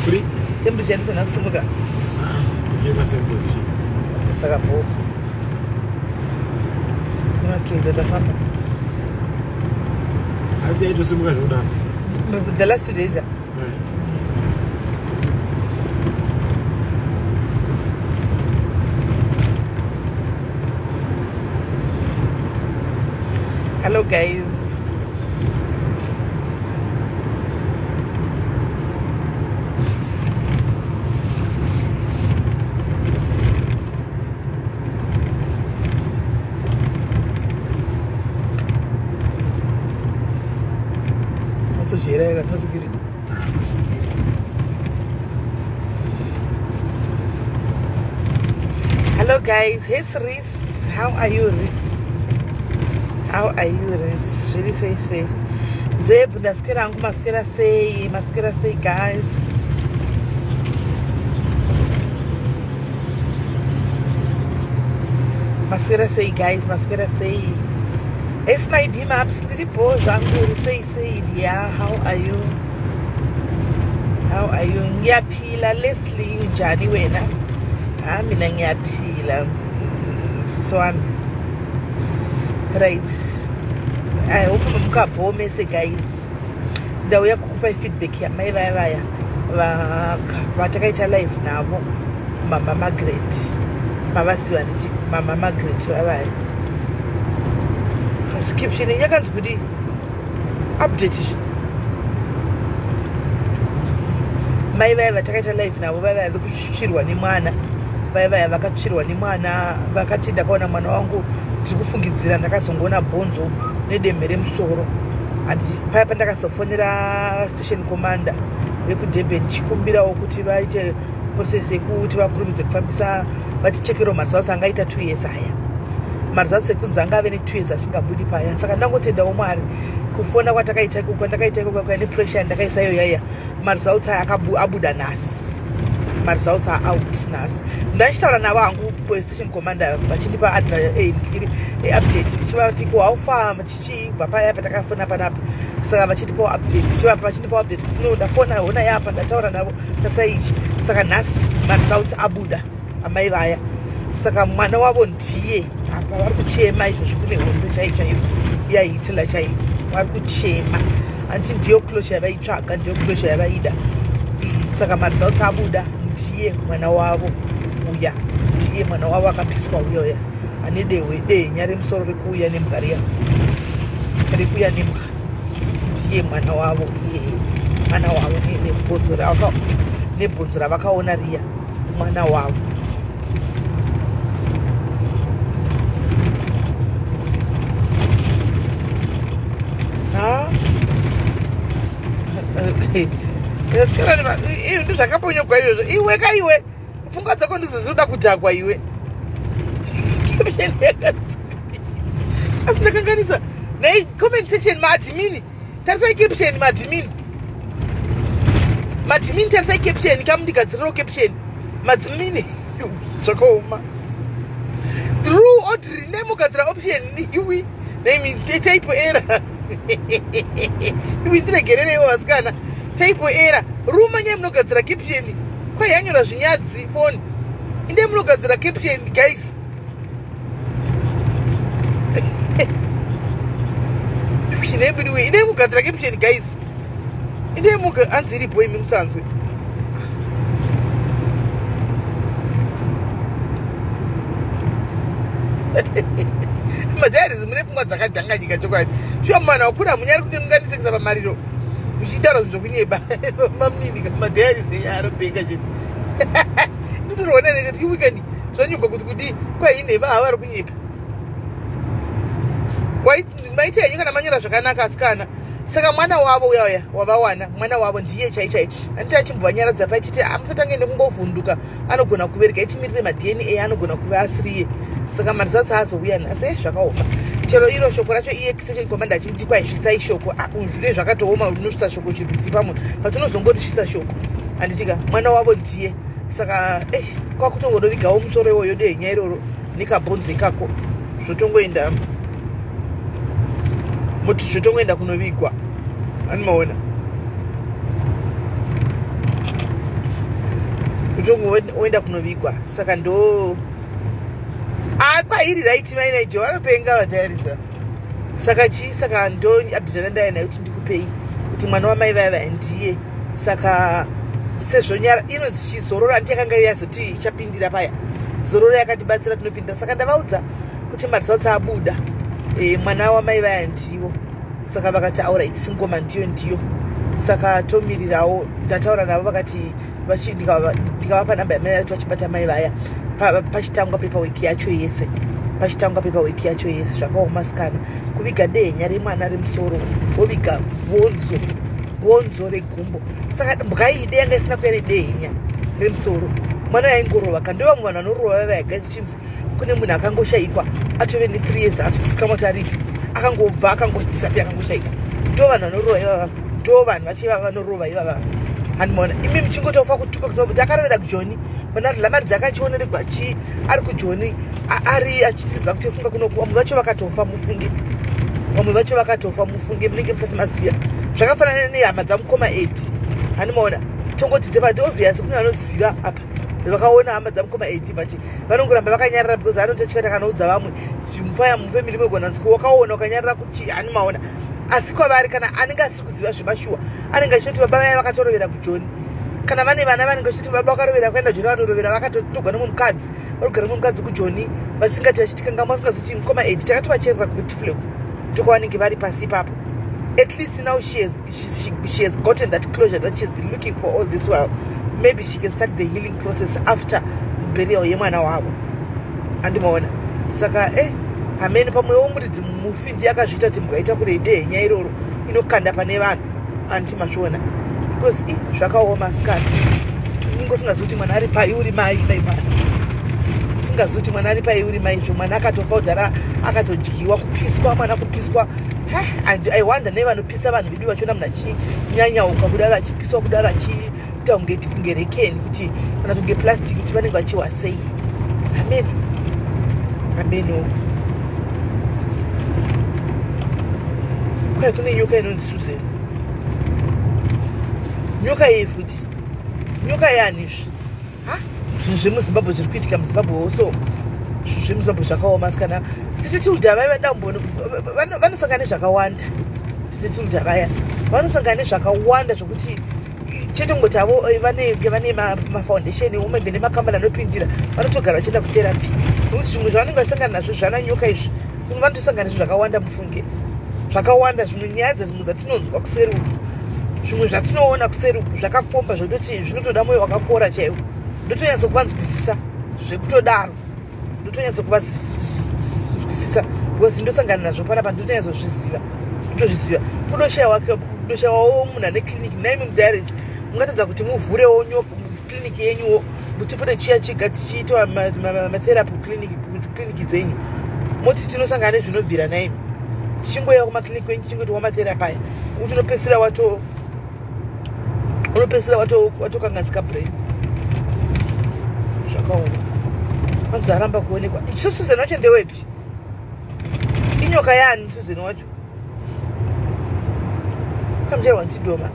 Kuri? Temperature inofanira kusimuka. Ichienda same position. Saka bho. Unakeza tafamba. Asi yaitosimuka zvekudaro. The last 2 days. Right. Hello guys. Masojera kana security. Hello guys, hey Reese, how are you Reese? How are you Reese? Really say say. Zeb ndaswera hangu maswera sei maswera sei guys maswera sei guys maswera sei es my bmaps ndiri bho zvangu uri sei sei yeah how are you how are you ngiyaphila leslie unjani wena ha mina ngiyaphila mm, sisi wami right i hope mamukabho mese guys ndauya kukupai feedback yamai vaya vaya vatakaita live navo mama margaret mavaziva nditi mama margaret vaya vaya asi caption yakanzi kudii update izvi mai vaya vatakaita live navo vaya vaya vekutsvirwa nemwana vaya vaya vakatsvirwa nemwana vakati ndakaona mwana wangu ndiri kufungidzira ndakazongoona bhonzo nedemhe remusoro handiti paya pandakazofonera station commander vekudurban ndichikumbirawo kuti vaite process yekuti vakurumidze kufambisa vatichekero maresults angaita 2 years aya maresults ekunzi anga ave ne2 years asingabudi paya saka ndangotendawo mwari kufona kwatakaita iko kwandakaita iko kwakauya nepressure yandakaisa iyo yaiya maresults aya abuda nhasi maresults are out nhasi ndachitaura navo hangu station commander vachindipa eh, eh, update ndichivati ko how far chichibva paya patakafona panapa saka vachitipawo update ndichivapa vachindipawo update no ndafona hona yapa ndataura navo tasaichi saka nhasi maresults abuda amai vaya saka mwana wavo ndiye apa vari kuchema izvozvi kune hondo chai chaiyo yahitler chaiyo vari kuchema anti ndiyo closure yavaitsvaga ndiyo closure yavaida mm, saka maresults abuda ndiye mwana wavo uya ndiye mwana wavo akapiswa uya uya ane dehwe dehenya remusoro rekuuya nembwa riya rekuuya nembwa ndiye mwana wavo iyeye mwana wavo nebhonzo ravakaona riya mwana wavo ndizvakaponyogwa izvozvo iwe ka iwe pfungwa dzako ndidzo dzinoda kudhakwa iwe caption yakanzi asi ndakanganisa nei comment section maadmini tarisai caption maadmini madmini tarisai caption kamundigadziriro caption madzimini zvakaoma true audrey nemugadzira option iwi name type error iwi ndiregerereiwo vasikana type error ruma nyaya munogadzira caption kwayanyora zvinyadzi foni inde munogadzira caption guys Chinembiriwe ine mugadzira caption guys. Ine muga anzi iripo imi musanzwe. Madiaries mune pfungwa dzakadhanganyika chokwadi. Shuwa mwana wakura munyari kuti mungandisekesa pamariro. Muchitaura zvinhu zvokunyeba. Mamunini madiaries aropenga chete. Ndinotoona nekuti weekend zvanyugwa kuti kudii kwainhema hava vari kunyepa maita henyu kana manyora zvakanaka asikana saka mwana wavo uya uya wavawana mwana wavo ndiye chai chai anditi achimbovanyaradza paichiti amusatange nekungovhunduka anogona kuverega itimirire madna anogona kuve asiriye saka maresults aazouya nhasi eh, zvakaoma chero iro shoko racho iye station commander achinditi kwaisvitsai shoko ah, zvine zvakatooma unosvitsa shoko chirudzi pamunhu patinozongoti svitsa shoko handitika mwana wavo ndiye saka eh, kwakutongonovigawo musoro iwoyo dehenya iroro nekabhonzo ikako zvotongoenda muti zvotongoenda kunovigwa anomaona Mutongo woenda kunovigwa. Saka ndo akwairi right mai Nigel vanopenga vatarisa. Saka chii saka ndo update yandaya nayo kuti ndikupei kuti mwana wamai vaya vaya ndiye. Saka sezvo nyara inonzi chii zororo anti yakanga yazoti ichapindira paya. Zororo yakatibatsira tinopindira saka ndavaudza kuti maresults abuda. E, mwana wamai vaya ndiwo. Saka vakati alright ngoma ndiyo ndiyo. Saka tomirirawo ndataura navo vakati ndikavapa namba yamai vaya vachibata mai vaya pachitangwa paperwork yacho yese pachitangwa paperwork yacho yese. Zvakaoma sikana kuviga dehenya remwana remusoro woviga bhonzo bhonzo regumbo. Saka mbwa iyi de yanga isina kuya nedehenya remusoro mwana yaingorova ka ndo vamwe vanhu vanorova vaya guys chinzi kune munhu akangoshaikwa atove ne 3 years atikusika moti aripi akangobva akangodisapia akangoshaikwa. Ndo vanhu vanorova ivava, ndo vanhu vacho ivava vanorova ivava. Handimaona imi muchingotofa kutuka kuziva kuti akarovera kujoni mwana Lamaridzi akachioneregwa chi ari kujoni ari achitsidza kuti funga kunoku vamwe vacho vakatofa mufunge, vamwe vacho vakatofa mufunge munenge musati maziya. Zvakafanana nehama dzamukoma Edi handimaona tongoti dzepati obvious kune vanoziva apa vakaona hama dzamukoma Edi but vanongoramba vakanyarara because anototya takanoudza vamwe mufaya mufamily mogona nzi wakaona ukanyarara kuti handimaona. Asi kwavari kana anenge asiri kuziva zvemashuwa anenge achitoti baba vaya vakatorovera kujoni. Kana vane vana vanenge vachiti baba vakarovera vakaenda joni vanorovera vakatotogwa nemumwe mukadzi varikugara nemumwe mukadzi kujoni vasingati vachitikangamwa vasingazoti mukoma Edi takatovacherera kutiflek ndokwavanenge vari pasi ipapo. At least now she has gotten that closure that she has been looking for all this while. Maybe she can start the healing process after burial yemwana wavo. Andimaona saka hamene pamwewo muridzi mufi ndiye akazviita kuti mbwa itakure idehenya iroro inokanda pane vanhu anti mazviona because zvakaoma sikana unenge usingazivi kuti mwana ari pai uri mai mai mwana usingazivi kuti mwana ari pai uri mai zvo mwana akatofa kudhara akatodyiwa kupiswa mwana kupiswa. And I wonder nei vanopisa vanhu vedu vachiona munhu achinyanyauka kudaro achipiswa kudaro achiita kunge kunge rekeni kuti kana kunge plastic kuti vanenge vachiwa sei. Amen ameno kwai kune nyoka inonzi Susan nyoka yei futi nyoka yani izvi ha zvinhu zvemuZimbabwe zviri kuitika muZimbabwe so zvinhu zvemuZimbabwe zvakaoma sikana. Tete Tilda vaya vadamboni vanosangana nezvakawanda. Tete Tilda vaya vanosangana nezvakawanda zvokuti chete kungoti avo vanenge vane mafoundation maybe nemakambani anopindira vanotogara vachienda kutherapy nekuti zvimwe zvavanenge vasangana nazvo zvana nyoka izvi vanotosangana nezvo zvakawanda mufunge zvakawanda zvimwe nyaya dzimwe dzatinonzwa kuseri uku zvimwe zvatinoona kuseri uku zvakakomba zvototi zvinotoda mwoyo wakakora chaiwo. Ndotonyatsokuvanzwisisa zvekutodaro, ndotonyatsokuvanzwisisa because ndosangana nazvo panapa ndotonyatsoziviziva ndotozviziva. Kudoshayiwawo munhu ane clinic naimi mudiaries mungatadza kuti muvhurewo clinic yenyuwo mutipute chiya chiga tichiitwa matherapy clinic clinic dzenyu moti tinosangana nezvinobvira naimi tichingoya kumaclinic kwenyu tichingoitwa matherapy aya kuti unopedzisira wato unopedzisira watokanganisika brain. Zvakaoma anzi aramba kuonekwa. So Susan wacho ndewepi? Inyoka yani Susan wacho kamuchairwa nchidhoma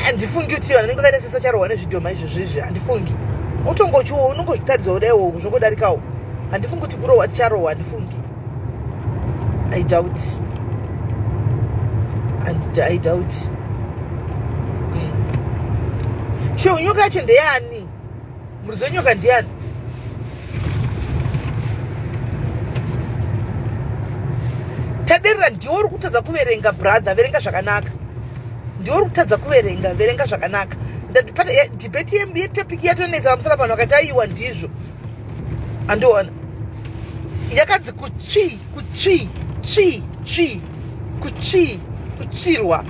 handifungi kuti vanhu vanenge vakaita sesacharohwa nezvidhoma izvozvo izvi handifungi. Utongochiwo unongozvitaridza kudaiwo zvongodarikawo. Handifungi kuti kurohwa ticharohwa handifungi. I doubt and I doubt. Sho nyoka yacho ndeyani? Muridzi wenyoka ndiyani? Taderera ndiwe uri kutadza kuverenga brother, verenga zvakanaka. Ndiwe uri kutadza kuverenga, verenga zvakanaka. Debate yetopic yatonetsa pamusoro pano vakati aiwa ndizvo. Andiona yakanzi kutsvi kutsvi tsvi tsvi kutsvi kutsvirwa.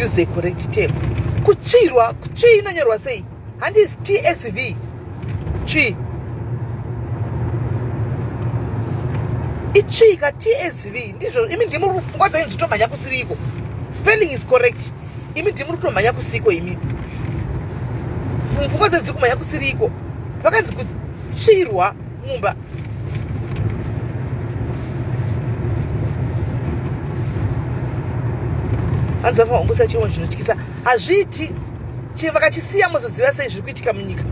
Use the correct term. Kutsvirwa kutsvi inonyorwa sei? Handisi TSV tsvi itsvika TSV ndizvo. Imi ndimi pfungwa dzenyu dzitomhanya kusiriko. Spelling is correct. Imi ndimi muri kutomhanya kusiko imi pfungwa dzenyu dziri kumhanya kusiriko. Vakanzi kutsvirwa mumba. Hanzi vafanira kungosiya chirongwa chinotyisa. Hazviiti. Vakachisiya mozoziva sei zviri kuitika munyika?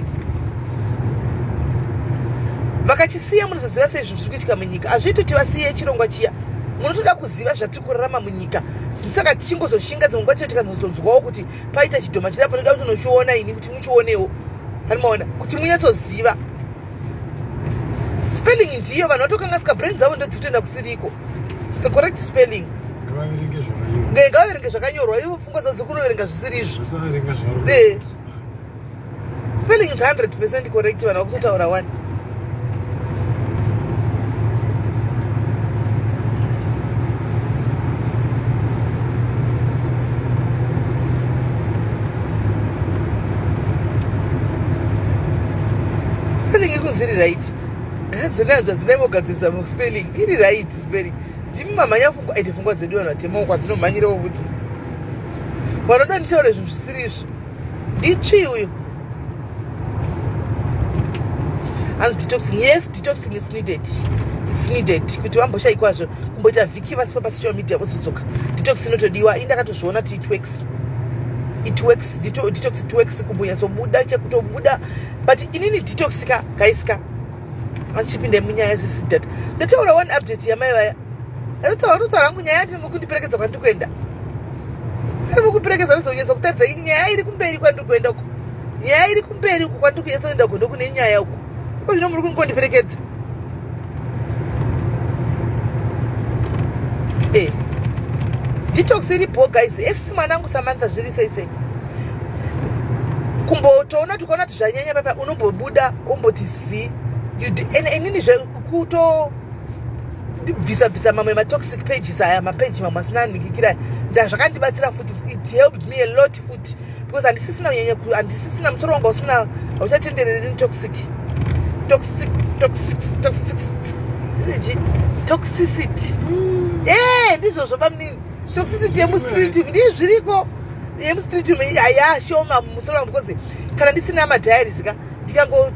Vakachisiya munozoziva sei zvinhu zviri kuitika munyika? Hazviiti kuti vasiye chirongwa chiya. Munotoda kuziva zvatiri kurarama munyika. Saka tichingozoshinga dzimwe nguva chete tikanzozonzwawo kuti paita chidhoma chirapo ndoda kuti unochiona ini kuti muchionewo. Panomaona kuti munyatsoziva. Spelling ndiyo vanhu vatokangasika brain dzavo ndodzitoenda kusiriko. It's the correct spelling. Ngavaverenge zvakanyorwa ivo pfungwa dzavo dzikunoverenga zvisiri izvo. Eh. Spelling is 100% correct vanhu vakutotaura wani. Spelling ikunzi iri right. Hanzvona hanzvadzi dai mogadzirisa spelling iri right spelling. Ndimi mamhanya pfungwa ende pfungwa dzedu vanhu vatema kwadzinomhanyirawo futi. Vanoda nditaure zvinhu zvisiri izvi. Nditsvi uyu. Hanzi detoxing. Yes, detoxing is needed. It's needed kuti vamboshayikwazvo kumboita vhiki vasipo pasocial media vozodzoka. Detox inotodiwa. Ini ndakatozviona kuti it works. It works. Detox it works kumbonyatsobuda chekutobuda. But inini detox ka guys ka. Achipinda munyaya sisi data. Ndataura one update yamai vaya. Ndataura ndotaura hangu nyaya yati mukundiperekedza kwandiri kuenda. Ari mukuperekedza ndozonyatsa kutaridza nyaya iri kumberi kwandiri kuenda uko. Nyaya iri kumberi uko kwandiri kunyatsa kuenda uko ndokune nyaya uko. Iko zvino muri kungondiperekedza. Eh. Detox iri bho guys. Esi mwanangu Samantha zviri sei sei. Kumbotoona tukaona kuti zvanyanya papa unombobuda womboti zi. You do and inini zve kuto bvisa bvisa mamwe matoxic pages aya mapeji mamwe asina nhikikira nda zvakandibatsira futi it helped me a lot futi because handisisina kunyanya handisisina musoro wanga usina hauchatendereri netoxic toxic toxic toxic irichi toxicity mm. eh ndizvozvo bamunini toxicity yemustreet ndizviriko yemustreet yashoma musoro wangu because kana ndisina madiaries ka ndikango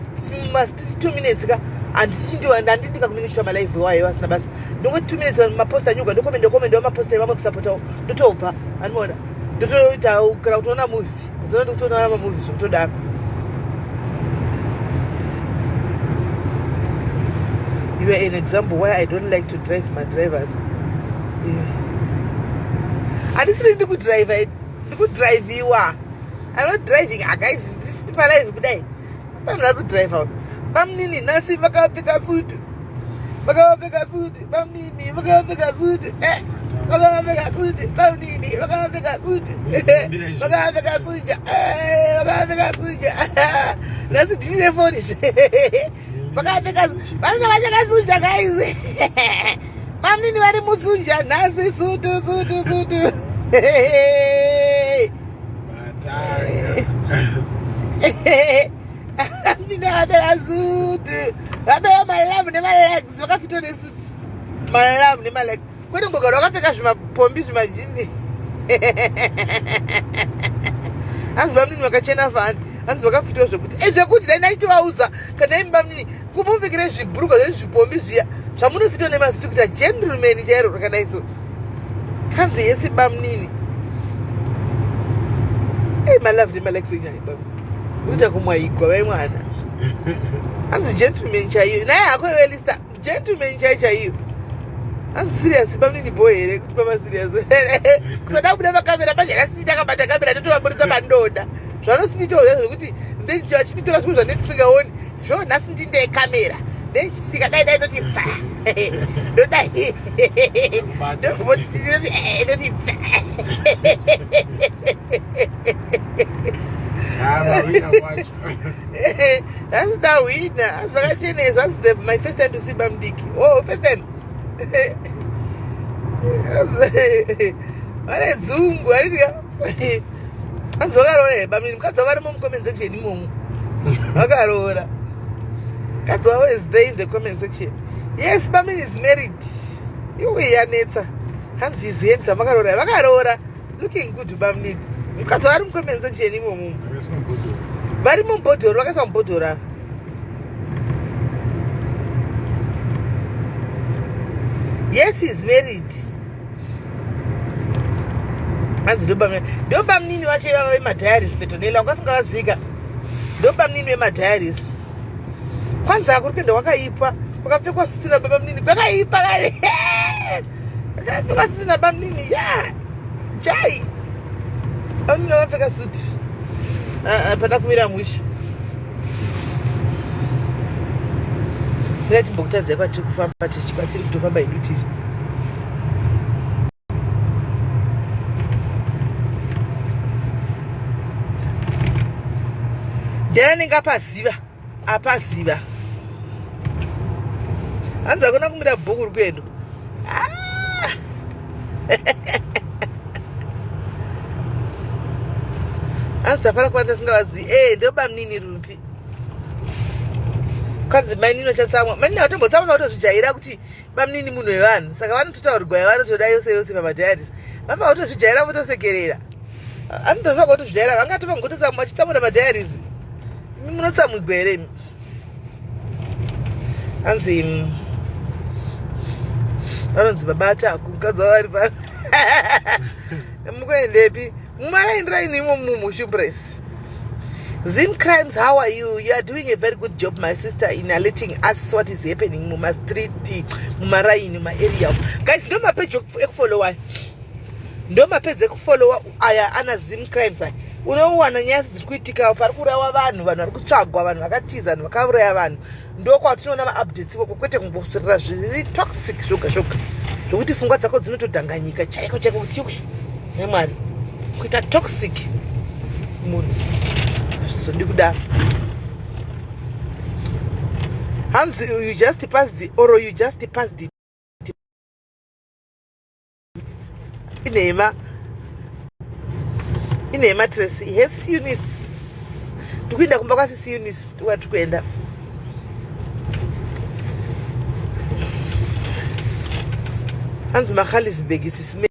mastreet 2 minutes ka handisindandindika kumene kuchitwa malive wayo asina basa ndongoti 2 minutes mapost anyuka ndokomenda komenda mapost evamwe kusapotawo ndotobva anoona ndotoita kana kutoona movie zana ndikutoona mamovie zvekutodaro you are an example why I don't like to drive my drivers. Handisiri ndikudriver, ndikudriviwa. I'm not driving. Ah, guys, ndichiti palive kudai. Panoda kudriver. Bamnini nhasi vakapfeka sutu. Vakapfeka sutu. Bamnini vakapfeka sutu. Eh. Vakapfeka sutu. Bamnini vakapfeka sutu. Vakapfeka suja. Eh, vakapfeka suja. Nhasi ndine foni zve. Vakapfeka vanenge vachakasunja guys. Bamnini vari musunja nhasi sutu sutu sutu. Bamnini vakapfeka sutu. Vabeka malove nemalegs vakafitwa nesutu. Malove nemalegs. Kwete ngogara wakapfeka zvimapombi zvimajini. Hanzi bamnini vakachena fani. Hanzi vakafitwa zvekuti. Eh zvekuti dai ndaitovaudza kana imi bamnini kumupfekere zvibhurukwa zvezvipombi zviya zvamunofitwa nemasutu kuita gentleman chairo rakadai so. Hanzi yese bamnini. Hey, my love nemalike senyaya baba. Kuita kumwaigwa vai mwana. Hanzi gentleman chaiyo. Naye hako iwe Lista gentleman chai chaiyo. Hanzi serious bamnini boy here kuti baba serious. Kusada kubuda pakamera manje nhasi ndakabata kamera ndotovaburitsa pandoda. Zvanosindiitawo zvacho zvekuti ndechichinditora zvimwe zvandisingaoni. Zvo nhasi ndinde kamera. Ndechiti ndikadai dai ndoti pfa. Ndodai. Ndoti ndoti pfa. That's the winner. Zvakachenesa. That's the, my first time to see Bamdiki. Oh, first time. Vane dzungu, vanoti hanzi vakaroora here bamnini mukadzi wavo varimo mucomment section imomo vakaroora mukadzi wavo is there in the comment section yes bamnini is married iwe yanetsa hanzi is handsome vakaroora vakaroora looking good bamnini mukadzi wavo ari mucomment section imomo varimo mubhodhoro vakaiswa mubhodhoro ava yes he is married. Hanzi ndobamnini vacho ivava vemadiaries, Petonela wanga usingavazika. Ndobamnini vemadiaries. Kwanzi akuri kuenda kwakaipa, kwakapfekwa sisina babamnini, kwakaipa kare. Kwakapfekwa sisina bamnini ya chai. Bamnini vakapfeka suti. Ah, ah, pada kumira mushe. Ndatimbokutadzai kwatiri kufamba tichibatsiri kutofamba idu tiri. Ndera anenge apaziva, apaziva. Hanzi hakuna kumira bhuku uri kuenda. Ah! Hanzi tafara kuva tasingavazivi. Eh, ndobamnini rumpi. Kwanzi mainini vachatsamwa. Mainini havatombotsamwa, vakatozvijaira kuti bamnini munhu wevanhu, saka vanototaurirwa yavanotoda yose yose pamadiaries. Vamba votozvijaira, votosekerera. Anotozvaka kutozvijaira, vangatova ngototsamwa vachitsamwira madiaries. Imi munotsamwigwa here imi? Hanzi vanonzi baba Taku, mukadzi wavo ari pano. Mukuendepi? Mumaraini imo mumu Shumbres. Zim Crimes, how are you? You are doing a very good job, my sister, in alerting us what is happening muma street, mumaraini, muma area. Guys, ndo mapeji ekufollowa. Ndo mapeji ekufollowa aya ana Zim Crimes aya. Unowana nyaya dziri kuitika, pari kuurawa vanhu, vanhu vari kutsvagwa, vanhu vakatiza, vanhu vakauraya vanhu. Ndo kwatinoona maupdates ikoko, kwete kungosurira zviri toxic zvoga zvoga, zvokuti pfungwa dzako dzinotodhanganyika chaiko chaiko kuti iwe nemwari kuita toxic munhu hazvizodi kudaro. Hanzi you just passed or you just passed it. Inhema, inhema. Tracy, yes. Eunice, ndikuenda kumba kwasisi Eunice, kwatiri kuenda. Hanzi Magaliesburg sisime.